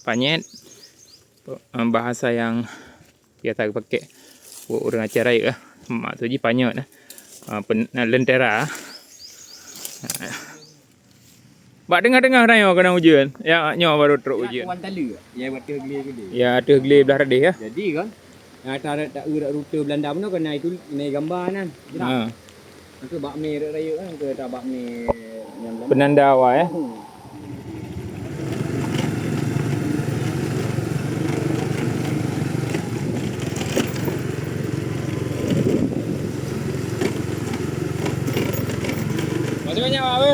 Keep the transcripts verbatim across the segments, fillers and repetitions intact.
Panyet, eh, bahasa nyang biasa geupakék ureuëng Aceh Rayeuk, eh. Maksud jih panyet, eh. Ah, pen-, eh, lentera. Bak teungoh-teungoh tanyoe keunong ujeuen. Ya, nyoe baru trok ujeuen. Wan Tala, ya, ateueh glé gede. Ya, ateueh glé blah radeh, ya. Jadi kan, nyang ta-, ta-, eu dak rute Belanda bunoe kan, na itu, na gamba nan. Ha. Itu bak mé rayeuk kan, ke tak bak mé nyang Belanda. Penanda awai, ya. Hmm. Masih banyak, Pak, apa?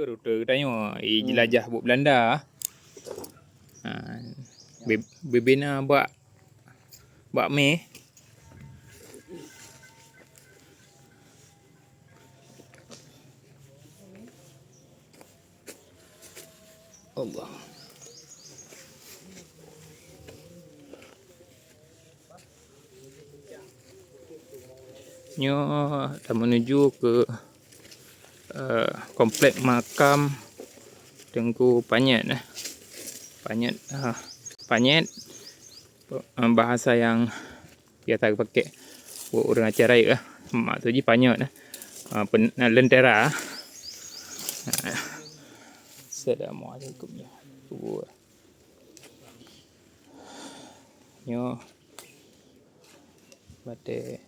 Rute geutanyoe, i jelajah buet Belanda. Ha, be-, bebena bak, bak mé. Allah. Nyoe tameunuju keu, eh, komplek makam Teungku Panyet, eh. Panyet, ah, Panyet, eh, bahasa nyang biasa geupakék ureuëng Aceh Rayeuk, eh. Maksud jih panyet, eh. Ah, pen-, eh, lentera. Ah. Assalamualaikum, ya. Nyoe batée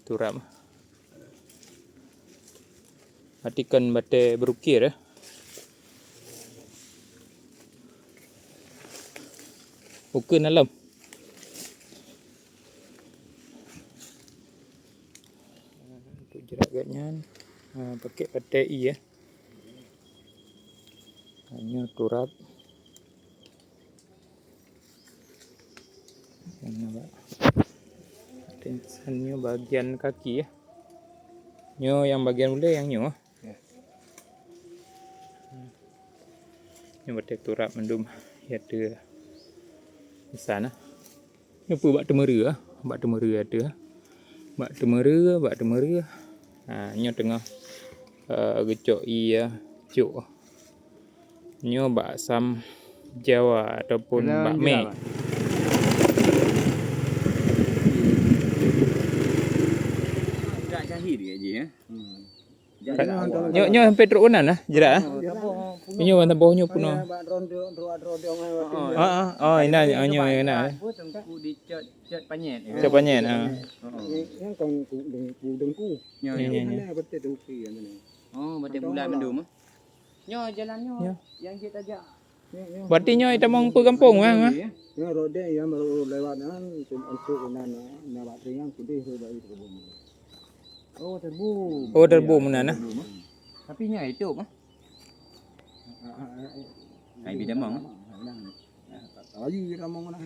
turab. Artikan batée berukir, eh. Ukeuen alom. Untuk jerat gobnyan, ha, pakai batée ie, eh. Ha, nyoe turab. Nyoe bagian kaki, eh. Nyoe nyang bagian ulée nyang nyoe. Nyoe batée turab mandum, ya, ateueh di sana. Nyoe peue bak teumeureu, ah. Bak teumeureu ateueh. Bak teumeureu, bak teumeureu. Ha, nyoe teungoh, eh, geucok ie cok. Nyoe bak sam Jawa ataupun bak mé. Nyoe, nyoe sampai trok keunan lah, jerat, ah. Nyoe ban saboh nyoe peunoh. Ah, ah, oh, inan, oh, nyoe inan. Cok panyet, ah. Nyoe, nyoe, nyoe. Oh, batée bulat mandum, ah. Nyoe jalan nyoe, nyang jeuet tajak. Berarti nyoe itamong peu gampông, ah, ah? Nyoe rot deh nyang baru lewat nyan, untuk inan, nyan bak teuingang pudeh tu bak itu kebun. Oh, terbum. Oh, terbum meunan, ah. Tapi nyoe itu, ah. Ai bi tamong. Ai bi tamong, ah.